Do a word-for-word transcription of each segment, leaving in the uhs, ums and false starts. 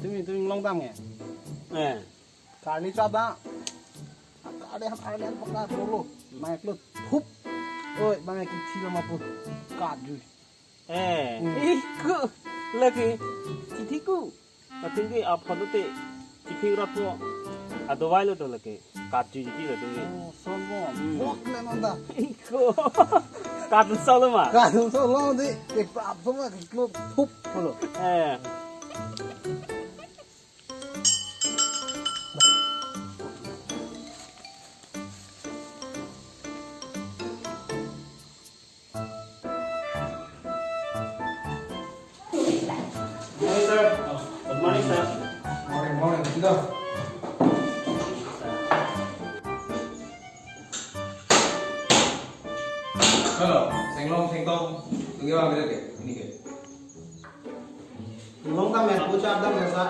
Tumi, tumi long tang ya? Eh. Karli chada. Karli ham, karli ham pakka bolo. Mai klut. Hup. Oi, bang ki thila mapu. Kat jui. Eh, Hmm. Iku lagi. Titiku. Ating ke apa tu te? Tipik rat po. Adovai lo tu lagi. Kat jui jui lo tu ni. Oh, son mo. Hmm. Bok na nonda. Iku. Kat solo ma. Kat solo di. Ek prap so ma klut. Hup bolo. Eh. Morning, sir. Oh, good morning, sir. Morning, morning. Sit down. Hello, Senglong, Sengtong. Tunggu apa lagi? Ini ke? Long tang ya, bocha adam ya, sir.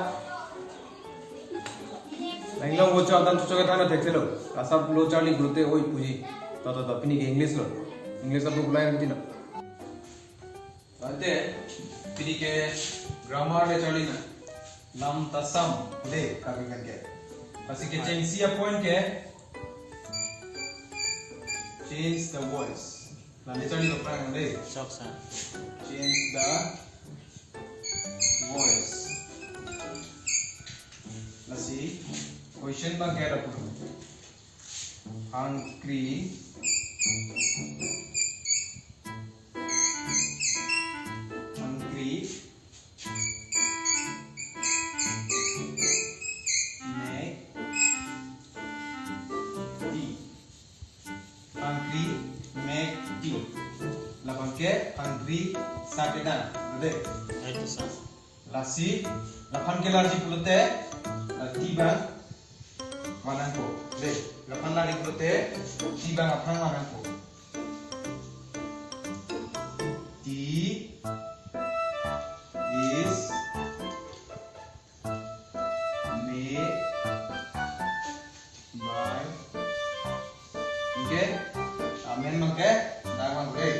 Nang long bocha adam chok chok than thekthe lo. Asap lo charli pulote oi puji. To, to, to, pini ke English lo. English apu bulai nanti lo. Ante, pini ke grammar le charli nang. Lam tasam de kami kan ke. Lasi kechengsi a-point ke, change the voice. Nanti charli lo prang de. Sok, sir. Change the voice. Lasi, question abang ke ada pun. Hungry. Hungry. Make tea. Hungry make tea. Labang ke hungry sa kedang, de. Itu, sir. Lasi, laphan ke larji pulote, la tea abang van nangpo. De, laphan larji pulote, tea abang aphan van nangpo. Tea is made by. Okay? Amen, okay? Dah, bang, okay.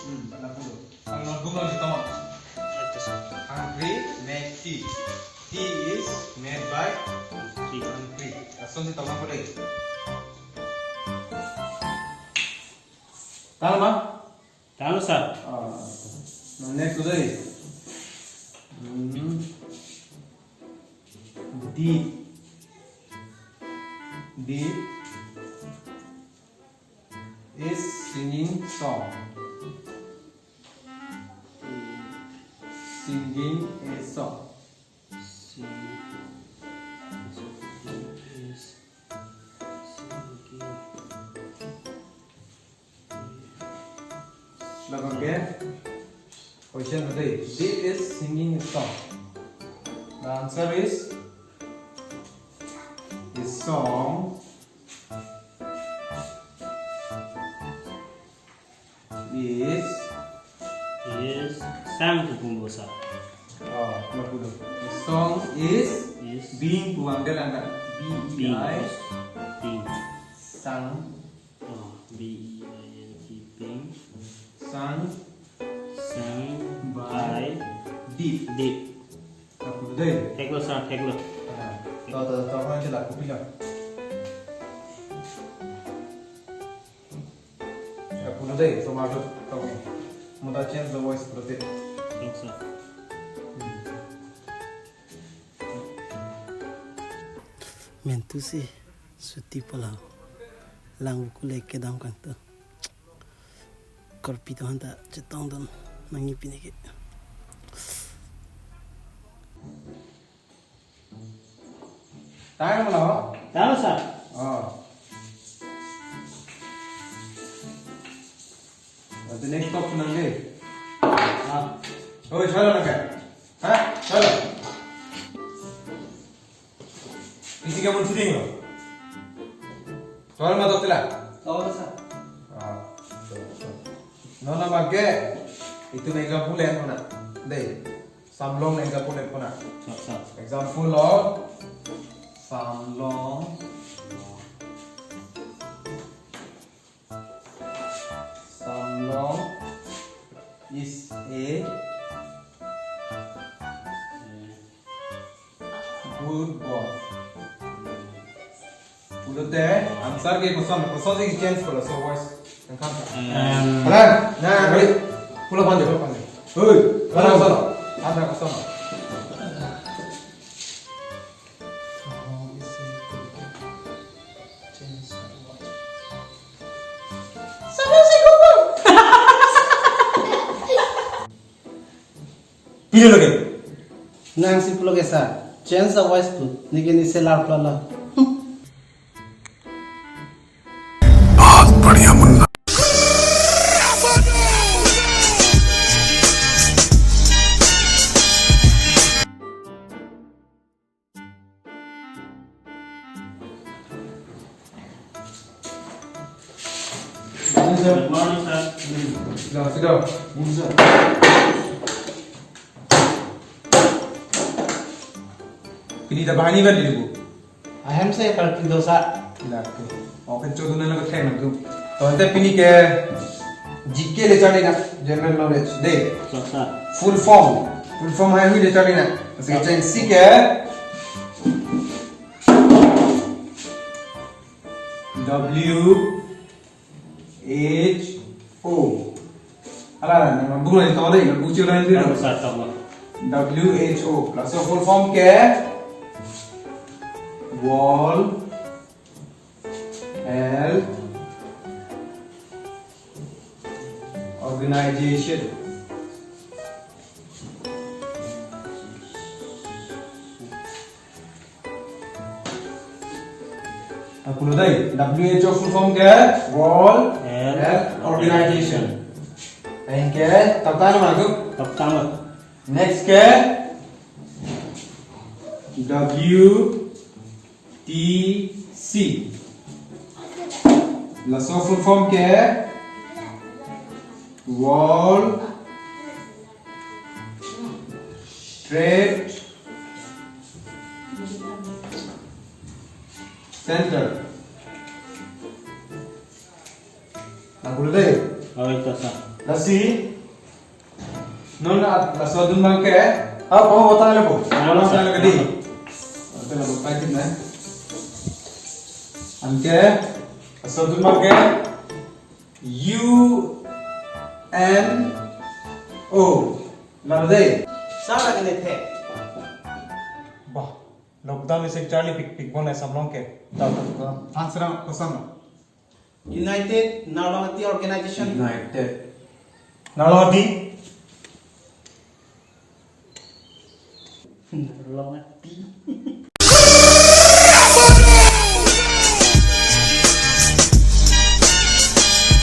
Hmm, pada dulu. Ang notebook lo di tong. Hungry make tea. Tea is made by Tea. Hungry. Lason di tong apa deh? Tang ma? Tang, sir. Ah, nah, next today. Hmm. Deep. Deep is singing song. Singing a song. Sing-, is singing. Labang ke question today. Deep is singing a song. The answer is, a song is, is sang kupung dosa. Oh, lapu do. A song is, is being pu angdel angdel. Being. B E I. Being. Sang. Oh, B E I N G, being. Sang. Sang by by deep. Deep. Lapu do dei. Theklo, sir, theklo. Ah, to, to, to, to, to, lapu pilo. Lapu do dei, so ma to, to. Muda change the voice pulote. Thek, sir. Hmm. Mentu si suti pala lang buku leke dam kan tu. Korpi to hanta chetong don nangji pini ke. Time lo. Time, sir. Oh. Nanti next talk nang deh. Ah. Oh, salah nang kan? Hah? Salah. Isi kamu sini lo. Soal ma tokte la? Tahu, sir. Ah, betul, betul. Nona mage, itu mega bulan mana? Deh. Samlong neng example neng pona. Sir, sir. Example of Samlong. Good boy. Pulote answer ke koson, koson si change pulo, so voice. Yang kan? Em. Kalang. Nah, kali. Pulo panjo, pulo panjo. Hoi, kalang. Koson. Answer koson. Pini lagi. Nang si pulo ke sa. Change a voice tu. Neke ni selar plala. बहुत बढ़िया Munna. Good morning, sir. Sida, sida. Pini ta bahani ba dilibu. Ahem se karti dosa. Lake. Okay, chodun na lake theng tu. To ante pini ke G K le charli nang, general knowledge. De. Sir, sir. Full form. Full form hai hui le charli nang. Sir. Cheng si ke W H O. Hala, nang bung lagi tahu deh, nang buci orang itu. Sir, sir, sir. W H O. Laso full form ke World Health Organization. Aku lo dai, W H O full form ke World Health Health Organization. Organization. Ahin ke, taptang ma tu? Taptang ma. Next ke W T C. Laso full form ke World Trade Center. Nang bulu deh. Oh, itu sah. Lasi. Non at laso dun bangke. Ah, kamu botang le po. Ah, botang le ke di. Oke, lah, botang kita. Anke. Laso dun bangke. U N O. Nang deh. Sala ke ne the. Bah, lockdown isi charli pik pik bon asam long ke. Tahu, tahu, tahu. Than serang koson. United Narlong Ati Organization. United. Narlong Ati. Narlong Ati.